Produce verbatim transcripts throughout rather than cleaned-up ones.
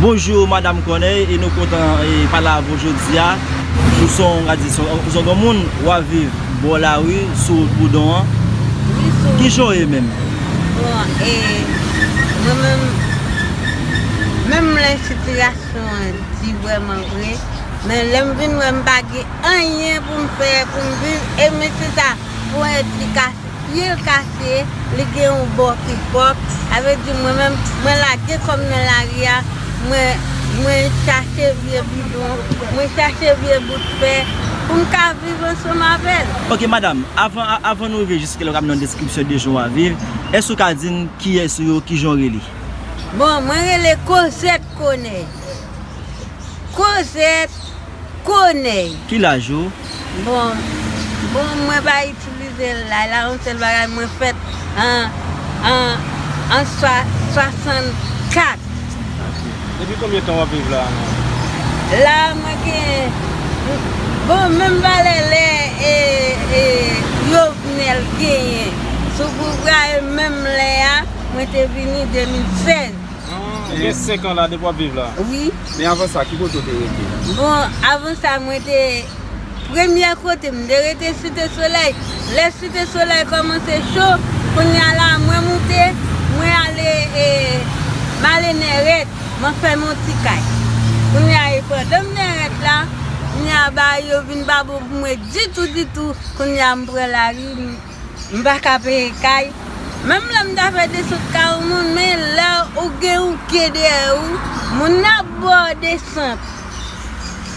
Bonjou, Madanm Corneille, e nou kontan, e, pale avè w jodi a. Ou se yon, ou se yon granmoun, w ap viv bò lari, sou wout Boudon an. Wi, sou wout. Kijan w ye menm? Bon, e, mwen menm, menm lè sitiyasyon an di vrèman vre, men lè m vin wè m pa gen anyen pou m fè, pou m viv, e mesye sa, pou yon ti kase pye l kase, li gen yon bò ki pwòp. Sa vle di mwen menm, mwen lage kò m nan lari a, mwen, mwen chache vye bidon, mwen chache vye bout fè, pou m ka viv ansanm avè l. Ok, madanm, avan, a- avan nou rive jiske lè w ap nan deskripsyon de jan w ap viv, èske w ka di n kiyès ou ye, kijan w rele? Bon, mwen rele Cosette Corneille. Cosette Corneille. Ki laj ou? Bon, bon, mwen pa itilize laj la, yon sèl bagay, mwen fèt an, an, an swa- swasannkat. Depi konbyen tan w ap viv la a menm? La a, mwen gen, bon, menm valè lè, e, e, Jovenel genyen sou pouvwa, e menm lè a, mwen te vini de mil sèz. Ah, ou gen senk an la depi w ap viv la? Wi. Men avan sa, ki kote w te rete? Bon, avan sa, mwen te, premyè kote m te rete Site Solèy. Lè Site Solèy kòmanse cho, kounye a la, mwen moute, mwen ale, e, m ale Nèrèt, mwen fè m yon ti kay. Kounye a, e pandan m Nèrèt la, kounye a, bagay yo vin pa bon pou mwen ditou, ditou. Kounye a, m pran lari, m M pa ka peye kay. Menm lè m ta fè desant kay yon moun, men lè ou gen yon ke dèyè ou, moun nan ap ba w desant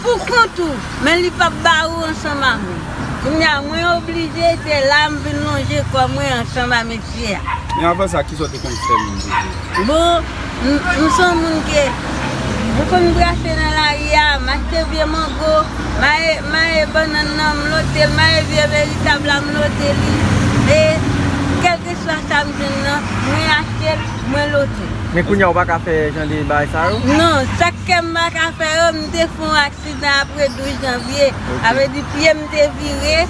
pou kont ou, men li p ap ba ou ansanm ak ou. Kounye a, mwen oblije, se la m vin lonje kò mwen ansanm ak mesye a. Men avan sa, kisa w te konn fè menm toujou? Bon, m, m se yon moun ke m konn brase nan lari a, m achte vye mango, maye, maye bannann nan, m lote l, maye vye veritab la, m lote li. E kèlkeswa sa m jwenn nan, mwen achte l, mwen lote l. Men kounye a, ou pa ka fè jan de bagay sa yo? Non, sa k fè m pa ka fè yo, m te fè yon aksidan apre douz janvye. Ok. Sa vle di pye m te vire,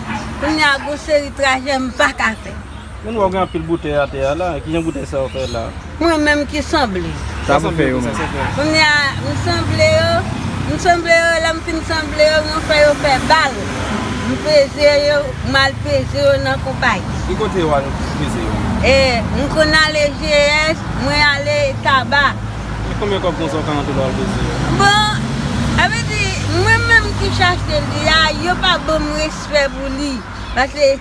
kounye a gon seri trajè m pa ka fè. Men nou wè w gen anpil boutèy atè a la. Kijan boutèy sa yo fè la? Mwen menm ki sanble. Sa pou fè yo menm. Kounye a, m sanble yo, m sanble yo, lè m fin sanble yo, mwen fè yo fè bal. M peze yo, m al peze yo nan konpayi. Ki kote w al peze yo? E, m konn ale G S, mwen ale Taba. E konbyen kòb konsa w ka rantre lè w al peze yo? Bon, sa vle di, mwen menm ki chache li a, yo pa ban m respè pou li. Paske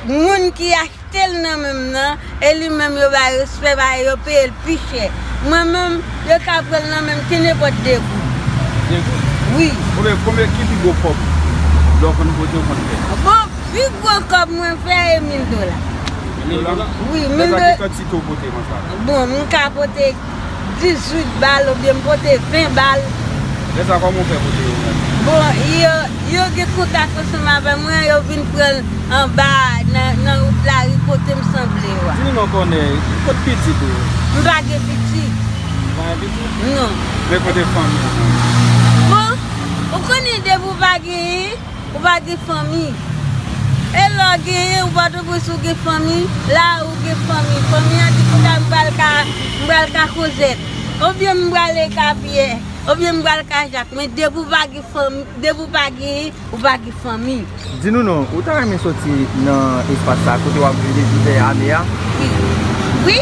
moun ki achte l nan men m nan, e li menm yo ba l respè, paske yo peye l pi chè. Mwen menm, yo ka pran l nan men m ki nenpòt de goud. De goud? Wi. Konbyen, konbyen ki pi gwo kòb lè w konn pote, w konn fè? Bon, pi gwo kòb mwen fè e mil dola. Mil dola? Wi, mil dola. Ki kantite w pote konsa? Bon, m ka pote dizuit bal oubyen m pote ven bal. Lè sa, kòman w fè pote yo menm? Bon, yo, yo gen kontak ansanm avè mwen, yo vin pran l anba nan, nan wout lari kote m sanble yo a. Di nou non, Kònèy, kot pitit ou? M pa gen pitit. Ou pa gen pitit? Non. Men kote fanmi w menm? Bon, ou konnen depi w pa genyen, ou pa gen fanmi. E lè w genyen, ou Pòtoprens ou gen fanmi, la ou gen fanmi. Fanmi an di, kounya m pral ka, m pral ka Kozèt. Oubyen m prale ka Pyè, oubyen m pral ka Jak. Men depi w pa gen fanmi, depi w pa genyen, ou pa gen fanmi. Di nou non, ou ta renmen soti nan espas sa kote w ap viv depi dèyè ane a? Wi. Wi,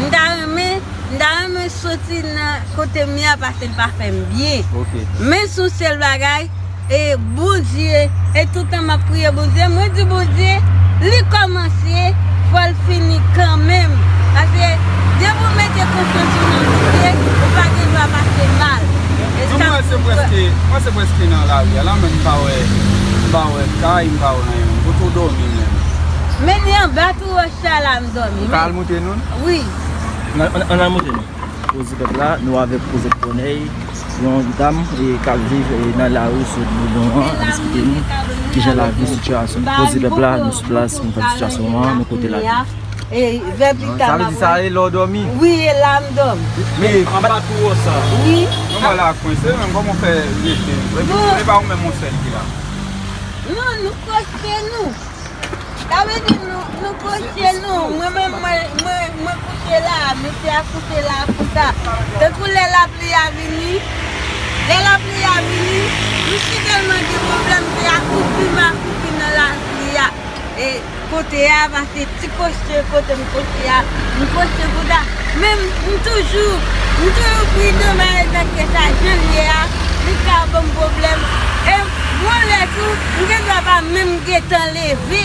m ta renmen, m ta renmen soti nan kote m ye a paske l pa fè m byen. Ok. Men se yon sèl bagay, e Bondye, e toutan m ap priye Bondye, mwen di Bondye, li kòmanse, fò l fini kanmenm. Paske depi w mete konfyans ou nan Bondye, ou pa gen dwa pase mal. E di m, sa mwen se prèske, mwen se prèske nan lari a la, men m pa wè, m pa wè kay, m pa wè anyen. Kote w dòmi menm? Men ni anba tou wòch sa la m dòmi. Ou ka al montre nou l? Wi. Ann, ann, ann al montre nou. Koze pèp la, nou avèk Kozèt Kònèy, yon dam, e, k ap viv, e, nan lari sou Boudon an, ap eksplike nou kijan lavi, sitiyasyon. Koze pèp la, nou sou plas, nou fè sitiyasyon an, nou kote lavi. E, vè pita m ap. Sa vle di sa e la w dòmi? Wi, e la m dòmi. Men anba tou wòch sa? Wi. Kòman la kwense menm? Kòman w fè rete? Epi, bon, se pa ou menm yon sèl ki la? Non, nou kwense nou. Sa vle di nou, nou kwense nou. Mwen menm, mwen, mwen, mwen kouche la, mesye a kouche la konsa. Tankou lè lapli a vini, kote a, pase ti kote kote m kote a, m kote kote a. Men m toujou, m toujou pridan bagay sa ke sa jan l ye a, li ka ban m pwoblèm. E yon lè tou, m gen dwa pa menm gentan leve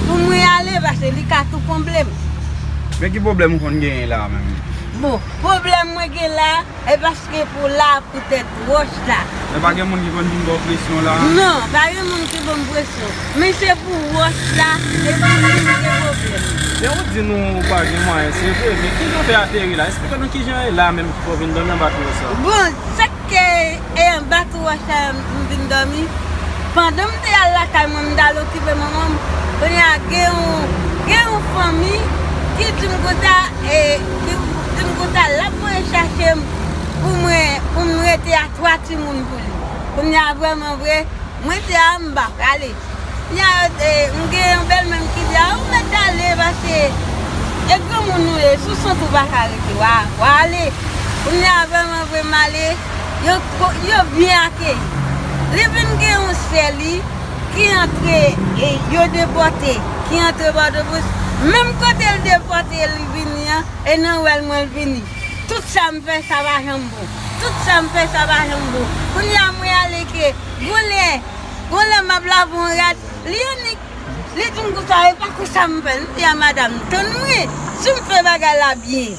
pou mwen ale, pase li ka tou konble m. Men ki pwoblèm ou konn genyen la menm? Bon, pwoblèm mwen gen la, e paske pou la, pou tèt wòch la. Men pa gen moun ki konn vin ba w presyon la? Non, pa gen moun ki ban m presyon. Men se pou wòch la, e pou moun gen pwoblèm. Men ou di nou ou pa gen mwayen, se vre, men kijan w fè ateri la? Esplike nou kijan e la menm ki fè w vin dòmi anba tou sa? Bon, sa k e anba tou wòch la m vin dòmi. Pandan m te al lakay mwen, m t al okipe manman m. Kounye a, gen yon, gen yon fanmi ki di m konsa, e, ki di m konsa, l ap voye chache m pou mwen, pou m rete a twa timoun pou li. Kounye a, vrèman vre, mwen te a, m pa prale. Kounye a, e, m gen yon bèlmè m ki di, a, ou mèt ale, pase e granmoun ou ye, sou sant ou pa ka rete, w a, w a ale. Kounye a, vrèman vre, m ale, yo, yo byen akeyi. Li vin gen yon sè li ki antre, e, yo depòte, ki antre Pòtoprens. Menm kote l depòte, li vini an, e nan wè l mwen l vini. Tout sa m fè, sa pa janm bon. Tout sa m fè, sa pa janm bon. Kounye a, mwen ale ke, gon lè, gon lè m ap lave yon rad, li annik, li di m konsa, e pa konsa m fè l. M di a madanm, tann mwen, si m fè bagay la byen,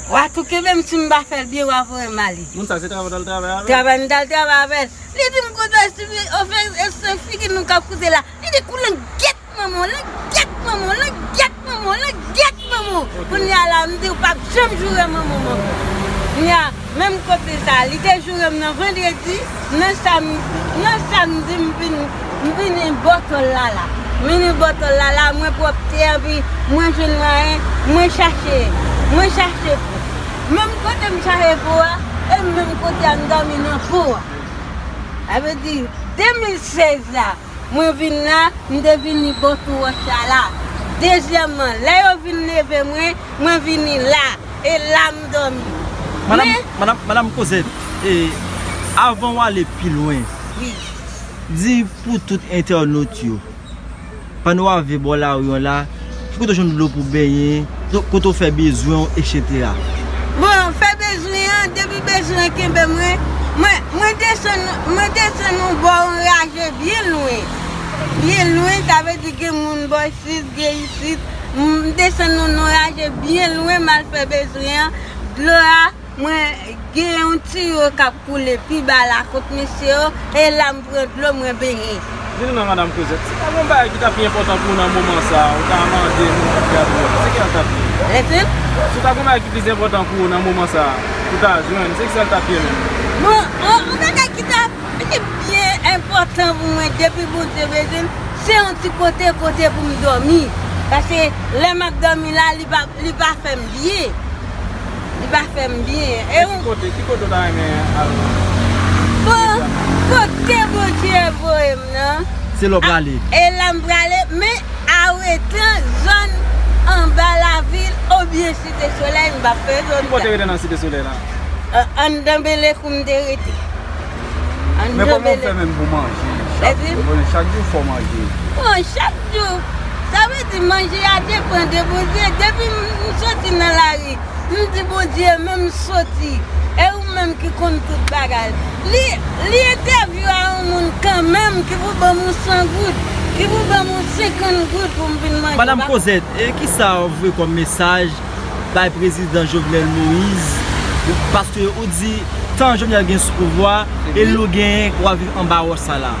w a tou kenbe m, si m pa fè l byen, w a voye m ale. Moun sa se travay w t al travay avè l? Travay m t al travay avè l. Li di m konsa, si, anfen, e se figi nou k ap koute la. Li di, kou langyèt manman w, langyèt manman w, langyèt manman w, langyèt manman w. Kounye a la, m di, ou p ap janm joure manman w ankò. Kounye a, menm kote sa, li te joure m nan vandredi, nan sam-, nan samdi, m vin, m vini bò tòl la la. M vini bò tòl la la, mwen pwòpte, epi mwen jwenn mwayen, mwen chache, mwen chache po. Menm kote m chache po a, e menm kote a m dòmi nan po a. Sa vle di, de mil sèz la, mwen vin la, m te vini bò tou wòch la la. Dezyèmman, lè yo vin leve mwen, mwen vini la. E la m dòmi. Madanm, Men madanm, madanm Cosette, e, avan w ale pi lwen, Wi. di pou tout entènot yo, pandan w ap viv bò lari an la, ki kote w jwenn dlo pou benyen, kote w fè bezwen w, etsetera. Bon, fè bezwen an, depi bezwen an kenbe mwen, mwen, mwen desann, mwen desann yon bò yon raje byen lwen. Byen lwen, sa vle di gen moun bò isit, gen isit. M desann yon, yon raje byen lwen, m al fè bezwen an. Dlo a, mwen gen yon tiyo k ap koule pi ba la kot mesye yo, e la m pran dlo, mwen benyen. Di nou non, madanm Cosette, si ta gon bagay ki ta pi enpòtan pou ou nan moman sa a, ou ta mande moun k ap gade w, se ki sa l t ap ye? Lèfim? Si ta gon bagay ki plis enpòtan pou ou nan moman sa a, ou ta jwenn, se ki sa l t ap ye menm? Bon, yon, yon bagay ki ta pi byen enpòtan pou mwen depi Bondye bezwen m, se yon ti kote, kote pou m dòmi. Paske lè m ap dòmi la, li pa, li pa fè m byen. Li pa fè m byen. E ki kote, ki kote w ta renmen al? Bon, kote Bondye voye m nan. Se la w prale. E la m prale, men awetan zòn anba lavil oubyen Site Solèy, m p ap fè zòn sa. Ki kote rete nan Site Solèy la? An, anndan Belekou m te rete. Men kòman w fè menm pou manje? Chak jou, chak jou fò manje. Bon, chak jou. Sa vle di manje a depann de Bondye. Depi m, m soti nan lari, m di Bondye, men m soti. E ou menm ki konn tout bagay. Li, li entèvyou a yon moun kanmenm ki pou ban m yon san goud, ki pou ban m yon senkant goud pou m vin manje. Madanm Cosette, e kisa w voye kòm mesaj bay prezidan Jovenel Moïse, paske ou di tan Jovenel gen sou pouvwa, e nou genyen, w ap viv anba wòch sa la.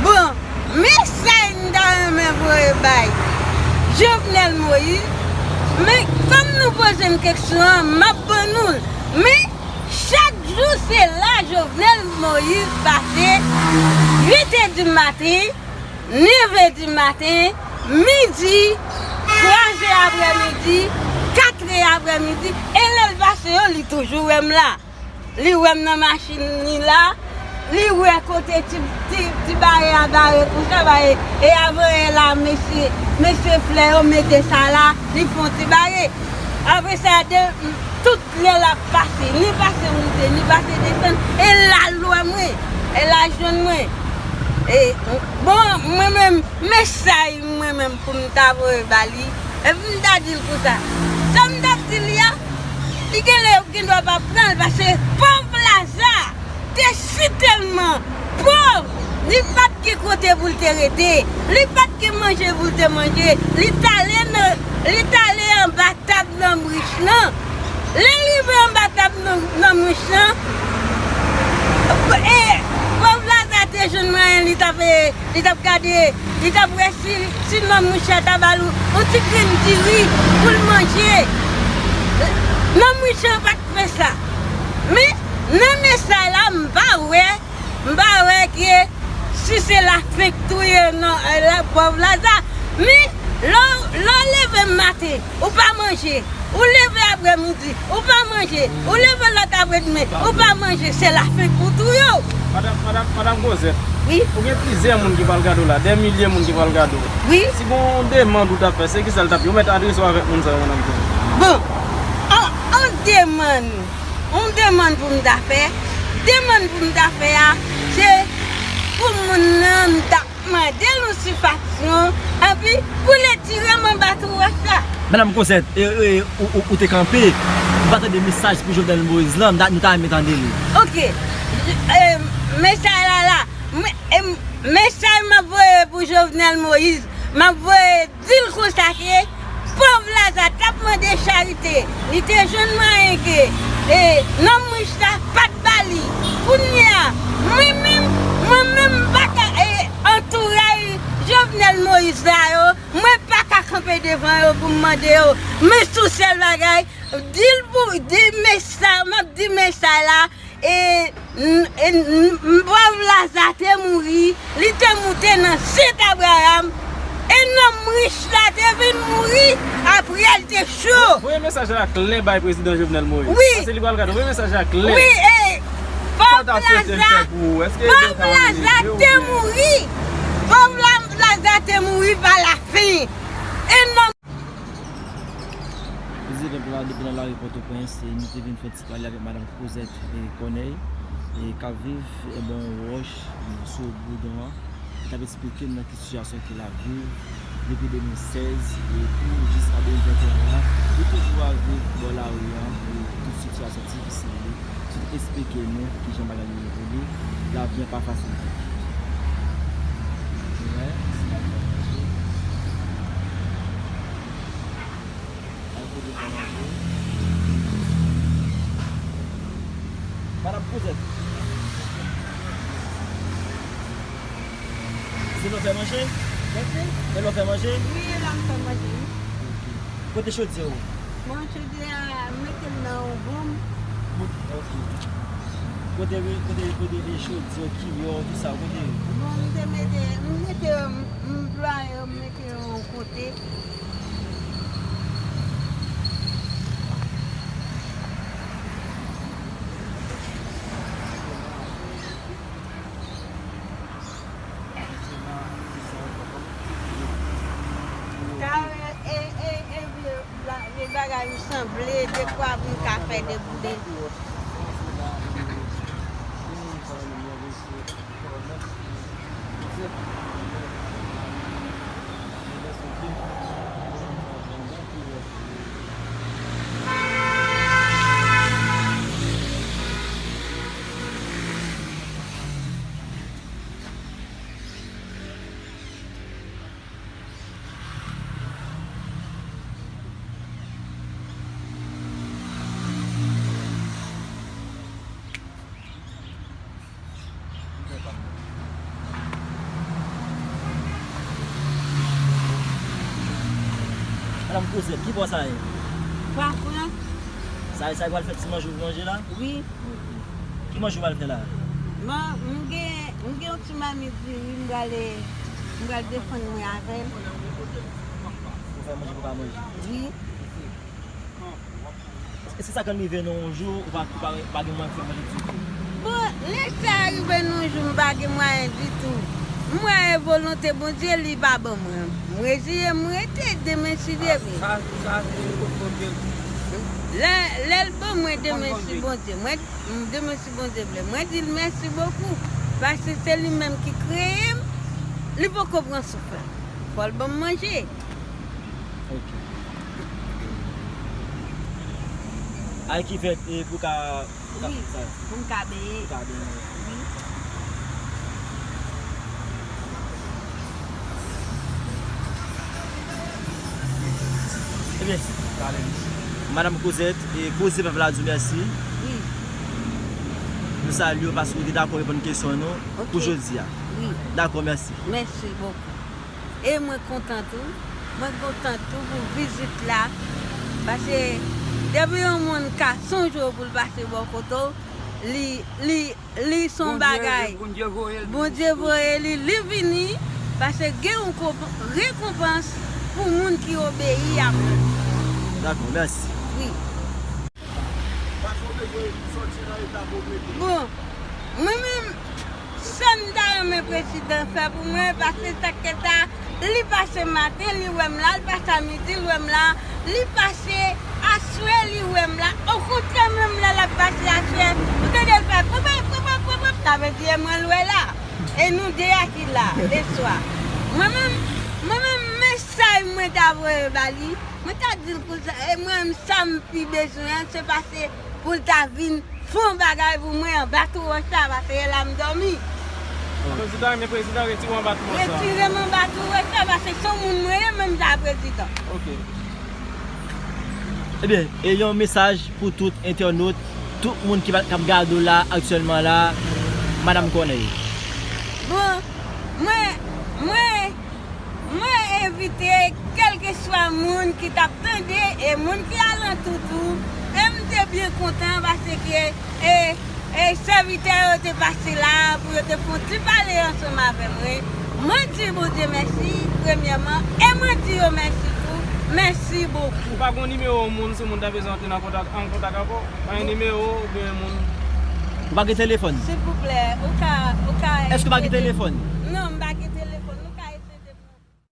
Bon, mesaj m ta renmen voye bay Jovenel Moïse, men kòm nou poze m keksyon an, m ap ban nou l. Men, chak jou se la Jovenel Moïse pase uit è di maten, nèf è di maten, midi, twa è aprèmidi, kat è aprèmidi, e lè l pase yo, li toujou wè m la. Li wè m nan machin li la, li wè kote ti, ti, ti bare a bare konsa, bare, e avan yè la, mesye, mesye Flè yo mete sa la, li fè yon ti bare. Apre sa, de, tout lè l ap pase, ni pase moute, ni pase desann, e la l wè mwen, e la l jwenn mwen. E, bon, mwen menm, mesaj mwen. Mwen menm pou m ta voye ba li, epi m ta di l konsa. Sa m t ap di li a, li genlè gen dwa pa pran l, paske pòv Laza te sitèlman pòv, li pa t gen kote pou l te rete, li pa t gen manje pou l te manje, li t ale nan, li t ale anba tab nonm rich lan. Lè l rive anba tab nonm, nonm rich lan, e, pòv Laza te jwenn mwayen li t ap, e, li t ap gade, li t ap wè si, si nonm rich la ta ba l yon ti grenn diri pou l manje. Nonm rich lan pa t fè sa. Men, nan mesaj la, m pa wè, m pa wè ke si se lafen k touye non, e, la, pòv Laza. Men, lè w, lè w leve maten, ou pa manje. Ou leve aprè midi, ou pa manje. Ou leve lòt aprè demen, ou pa manje. Se lafen k pou touye w. Madanm, madanm, madanm Kozèt, wi, ou gen plizyè moun ki pral gade w la, dè milye moun ki pral gade w. Wi. Si gon demann ou t ap fè, se kisa l t ap ye? Ou mèt adrese w avèk moun sa yo, madanm Kozèt. Bon, an, an demann, an demann pou m ta fè, demann pou m ta fè a, se pou moun nan m ta mande l yon sifasyon, epi pou l etire m anba tou wòch la. Madanm Kozèt, e, e, ou, ou, ou te kanpe, ou pa tande mesaj pou Jovenel Moïse lan, nou ta renmen tande li. Ok. E, mesaj la la. M, e, mesaj m ap voye pou Jovenel Moïse, m ap voye di l konsa ke pòv Laza t ap mande charite, li te jwenn mwayen ke, e, nonm rich la pa t ba li. Kounye a, mwen menm, mwen menm m pa ka, e, antouray Jovenel Moïse la yo, mwen pa ka kanpe devan yo pou m mande yo. Men sou sèl bagay, di l pou, di mesaj, m ap di mesaj la, e, n, e, n, pòv Laza te mouri, li te moute nan sent Abraram, e nonm rich la te vin mouri, aprè l te cho. Voye mesaj la klè bay prezidan Jovenel Moïse. Wi. Paske li pral gade, voye mesaj la klè. Wi, e, pòv Laza, pòv Laza te mouri. Pòv La, Laza te mouri pa lafen. E nonm Prezidan la depi nan lari Pòtoprens, e nou te vin fè ti pale avèk madanm Cosette, e, Corneille, e, k ap viv, e, bò yon wòch, e, sou Boudon an. Li t ap eksplike n nan ki sitiyasyon ke l ap viv depi de mil sèz, e pou jiska de mil venteyen an, li toujou ap viv bò lari an, e tout sitiyasyon difisil li. Sot eksplike nou kijan bagay yo ye pou li, lavi an pa fasil ditou. Wè, si n ap fè manje, al kote fè manje. Madanm Cosette. Se lè w fè manje? Manje? E lè w fè manje? Wi, e lè m fè manje, wi. Ok. Kote chodyè w? Bon, chodyè a, m mete l nan yon bonm. Bon, ok. Kote, kote, kote de chodyè, kiyè, tout sa, kote? Bon, m te mete, m mete, m plwaye, m mete yon kote. Talè, e, e, e, vle, la, vle bagay ou sanble, dekwa pou m ka fè deboude. Madanm Cosette, ki bò sa ye? Pafran. Sa, sa pral fè ti manje pou manje la? Wi. Ok. Ki manje w pral fè la? Bon, m gen, m gen yon ti mamit diri, m prale, m pral defann mwen avè l. Pou fè manje pou pa manje? Wi. E se sa k rive nan yon jou, ou pa, ou pa, ou pa gen mwayen fè manje ditou? Bon, lè sa rive nan yon jou, m pa gen mwayen ditou. M wè e volonte Bondye, li pa ban mwen. M reziye, m rete, demen si Dye vle. Sa, sa, sa, se volonte Bondye. Lè, lè l ban mwen, demen si Bondye. Mwen, m, demen si Bondye vle. Mwen di l mèsi bokou, paske se li menm ki kreye m, li poko pran souf la. Fò l ban m manje. Ok. Ay ki fèt e pou ka pou ka Wi, sa. Pou m ka benyen. Pou ka benyen. Wi. Ebyen, Madanm Kozèt e koze pèp la di w mèsi. Wi. Nou salye w paske w te dakò reponn kesyon nou Ok. Pou jodi a. Wi. Dakò, mèsi. Mèsi bokou. E mwen kontan tou. Mwen kontan tou pou vizit la. Paske depi yon moun ka sonje w pou l pase bò kote w, li, li, li se yon bagay. Bondye voye li, li vini. Paske gen yon konp- rekonpans pou moun ki obeyi a Bondye. Dakò, mèsi. Wi. Bon, mwen menm, sa m ta renmen prezidan fè pou mwen, paske sa k ta, li pase maten, li wè m la, li pase a midi, li wè m la, li pase aswè, li wè m la. Okontrè, menm lè l ap pase aswè, ou tande l fè pwepwep, pwepwep, pwepwep, sa vle di e mwen l wè la. E nou de a ki la, leswa. Mwen menm, mwen menm, mesaj mwen ta voye ba li, mwen ta di l konsa, e mwen menm, sa m pi bezwen an, se pase pou l ta vin fè yon bagay pou mwen anba tou wòch la, paske e la m dòmi. Prezidan, men prezidan retire w anba tou wòch la. Retire m anba tou wòch la, paske se yon moun mwen ye, menm jan prezidan. Ok. Ebyen, e yon mesaj pou tout entènot, tout moun ki va- k ap gade w la aktyèlman la, Madanm Corneille. Bon, mwen, mwen, mwen envite kèlkeswa moun ki t ap tande e moun ki alantou tou, e m te byen kontan paske e, e sèvitè yo te pase la pou yo te fè yon ti pale ansanm avè mwen. Mwen di Bondye mèsi, premyèman, e mwen di yo mèsi tou. Mèsi bokou. Ou pa gen nimewo moun, si moun ta bezwen antre nan kontak, an kontak avè w? Pa gen nimewo oubyen moun? Ou pa gen telefòn? Silvouplè, ou ka, ou ka. Èske ou pa gen telefòn? Non, m pa